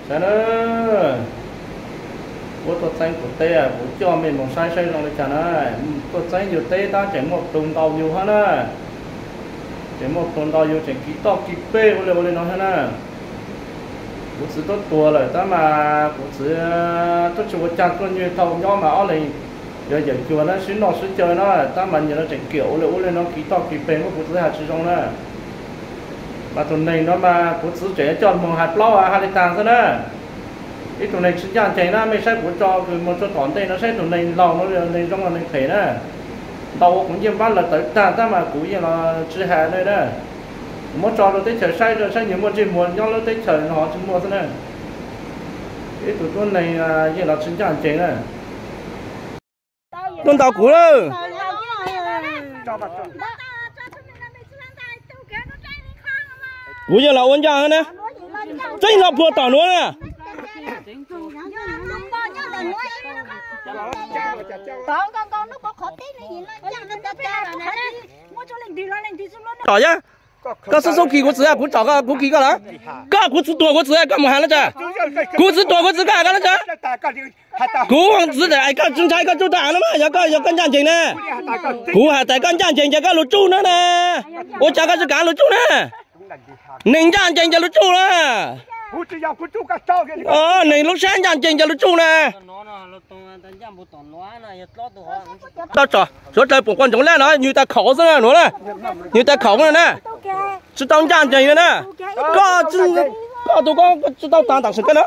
Saib na, puab tuaj txeeb kuv teb, kuv coj mej moog saib saib zoo le caag na. Tuaj txeeb yug teb tab tseem muaj plhu ntau yug hab na. Tseem muaj plhu ntau yug tseem kis toj kis peg ua le ua le no hab na. Kuv txiv tuab tuag lawm tab mas kuv txiv tuab tsi ua caag tuaj nyuag thaus nyob mas ob leeg yuav yawm cuag na, sib noj sib caw na, tab mas nyuag no tseem kiam ua le ua le no kis toj kis peg muab kuv txiv has tsi zoo na. Mas tug neeg no mas kuv txiv tseem yuav coj moog has plaub has le taag xwb na. Ib tug neeg tsi ncaaj nceeg na, mej saib kuv tso kws moog tso tom ntej no saib tug neeg laug no, neeg zoo los neeg phem na. Ntau ua kuv ncej npab lawm tawv taag tab mas kuv yeej los tsi has le na. Kuv muab tso rua teb chaws saib, saib nwg muaj ntsej muag nyob lub teb chaws no tsi muaj xwb na. Ib tug tuab neeg yeej los tsi ncaaj nceeg na. Tuaj ntaus kuv lawm. Kuv yeej los ua ncaaj na. Tseeb los puag tom nuav na. Tom yab. Koj xub xub kis kuv txiv, kuv tsom koj, kuv kis koj lawm. Koj kuv txiv tuag kuv txiv koj mus has le caag. Kuv txiv tuag kuv txiv koj has koj le caag. Kuv txiv, koj tsi ntshai koj tsuj tag av na mas, yog koj, yog koj ncaaj nceeg na. Kuv has tas koj ncaaj nceeg ces koj lug tsuj na na. Ua cas koj tsi kaav lug tsuj na? Neeg ncaaj nceeg ces lug tsuj na. Neeg lub sab ncaaj nceeg ces lug tsuj na. Tso, suav dlawg pum quaj ntsoov laj no, nwg tas khaum xwb na nuav na. Nwg tas khaum na na. Tsi tau ncaaj nceeg le na. Koj, koj tug koj tsi tau taag tam sim kab no.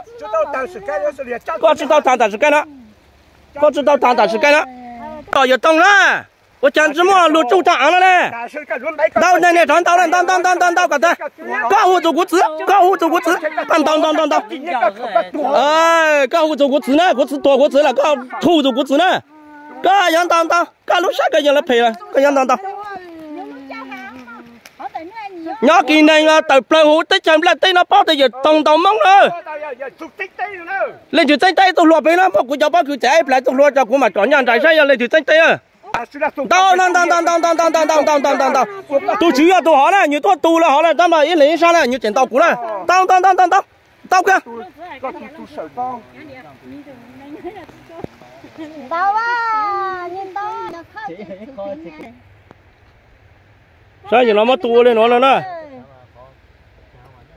Koj tsi tau taag tam sim kab no. Koj tsi tau taag tam sim kab no. Koj yuav toog na. Ua cas tsi muaj lug tsuj tag av no ne? Ntau, niam rov ntau na, ntau ntau ntau ntau ntau kom tag. Koj hu txug kuv txiv, koj hu txug kuv txiv. Ntau ntau ntau ntau. Koj hu txug kuv txiv na, kuv txiv tuag kuv txiv lawm koj hu txug kuv txiv na. Koj yuav ntau ntau, koj lub sab koj yog lawv phem lawm, koj yuav ntau ntau. Nyob kis neeg tawm plawg huv teb chaws nplaj teb no paub tas yawm toog ntaus Moob na. Leej twg txeeb teb tug hluas pem no, muab kuv cov pob kws txav ib plag tug hluas tso kuv mam tsom ncaaj nraim saib yog leej twg txeeb teb. Ntau ntau ntau ntau ntau ntau ntau ntau ntau ntau ntau ntau ntau. Tug tswv yog tug hov na, nwg tuaj tu lawm hov na, tab mas ib leeg ib sab na, nwg tseem ntaus kuv na. Ntau ntau ntau ntau ntau. Ntau kawg. Saib yawm no muab tu ua le nuav no na.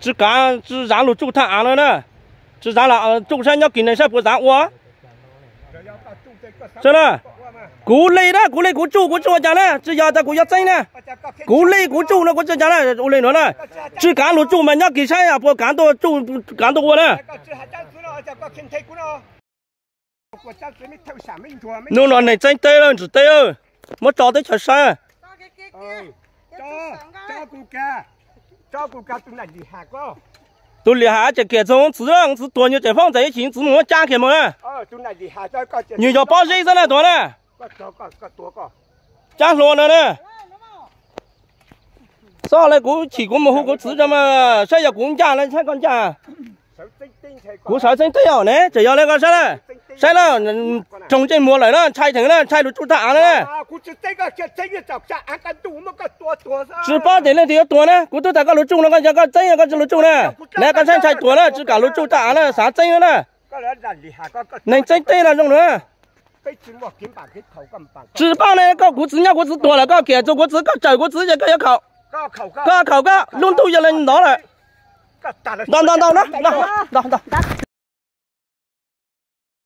Tsi kaav, tsi zaav lug tsuj thaj aav no na. Tsi zaav los tsuj saib nyob kis neeg saib puas zaav ua. Saib na, kuv li na, kuv li kuv tsuj, kuv tsuj ua cas na, tsi yog tas kuv yuav txeeb na. Kuv li kuv tsuj no kuv tsuj ua cas na, ua li nuav na. Tsi kaav lug tsuj mas nyob kis saib puas kaav tuaj ua na. Nub no neeg txeeb teb lawm, ntsim teb, muab tso teb chaws saib. Tus lim has tseem kiam txug txiv, txiv tuag nyuag tseem foob ntxais ib chim txiv mus muab cab kiag moog na. Nyuag yog pob zeb xwb na tuag na. Cab hluas no na. Xob le kuv chim kuv mus hu kuv txiv tso mas saib yog kuv ncaj na saib koj ncaj. Kuv sawv txeeb teb os ne, tseem yog le koj saib na. Saib na, roog ntsej muag lawm na, ntshai dheev na, ntshai lug tsuj thaj aav na. Tsi paub tes leej twg yuav tuag na, kuv tub tas koj lug tsuj no koj yog koj txeeb koj tsi lug tsuj na. Na koj saib ntshai tuag na, tsi kam lug tsuj thaj aav na, xav txeeb na. Neeg txeeb teb no zoo na. Tsi paub ne, koj kuv txiv nyob kuv txiv tuag lawm koj kiam txug kuv txiv koj tsawm kuv txiv ces koj yuav khaum. Koj khaum koj, lub ntuj yog le ntov lawm. Ntau ntau ntau na, ntau ntau.